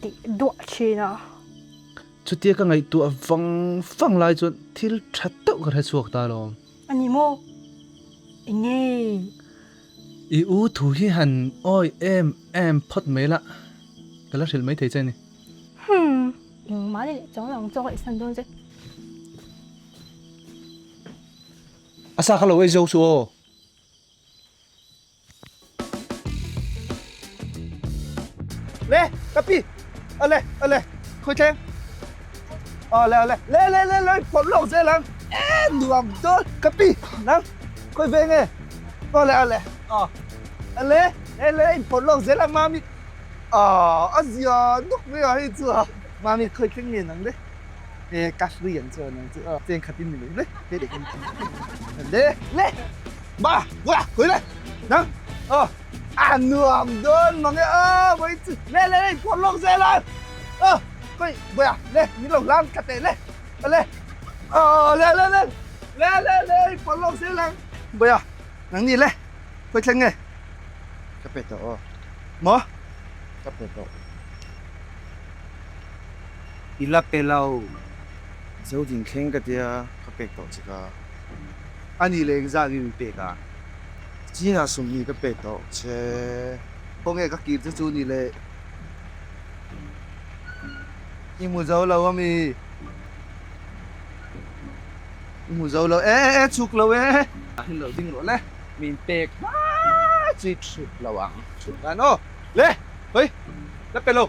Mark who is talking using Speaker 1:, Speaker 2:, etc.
Speaker 1: teh duah thin a.
Speaker 2: Chutia ka ngaihtuah vang vang lai chuan thil tha deuh ka hre chhuak ta alawm.
Speaker 1: A ni maw? Eng nge?
Speaker 2: I u thu hi han awi em em phawt mai la, ka la hrilh maithei che a ni.
Speaker 1: Humm, engmah leh chuang lo ang chu ka ihsan dawn che.
Speaker 2: A sa kha lo ei zo suh aw. Le, ka pi. Ale, ale, khawi thleng. Ale, ale, le, le, le, le, phawrh lawk zel ang. E, nuam dawn, ka pi. Nang, khawi veng e. Ale, ale, aw. Ale, le, le, in phawrh lawk zel ang mami. Aw, a zia nuk mai a hei chu a. Mami, khawi thleng nge nang le. E, ka hlui ang chu a nang chu. Aw, cheng khatin ni mai le. Le, le, le. Ba, wa, khui le. Nang. Ờ, à nuam dawn mang e. Ờ, voi chu. Le le le, phawrh lawk zel a. Ờ, khui, voi à, le, min lo hlang khat teh le. Le. Ờ, le le le. Le le le, phawrh lawk zel ang. Voi à, nang ni le. Khawi thleng nge?
Speaker 3: Ka pe tawh aw.
Speaker 2: Maw?
Speaker 3: Ka pe tawh.
Speaker 2: I la pe lo.
Speaker 3: Zo ding thleng ka tia, ka pek tawh che ka.
Speaker 2: A nih leh engzah nge min pek a?
Speaker 3: China sumni ka pek tawh che.
Speaker 2: Khawnge ka kir che chu ni le? I hmu zo lo ami? I hmu zo lo e e chhuk lo e. Hin lo ding rawh le, min pek hma chu i chhuk lo ang. Chhuk dan aw. Le, hawi, la pe lo.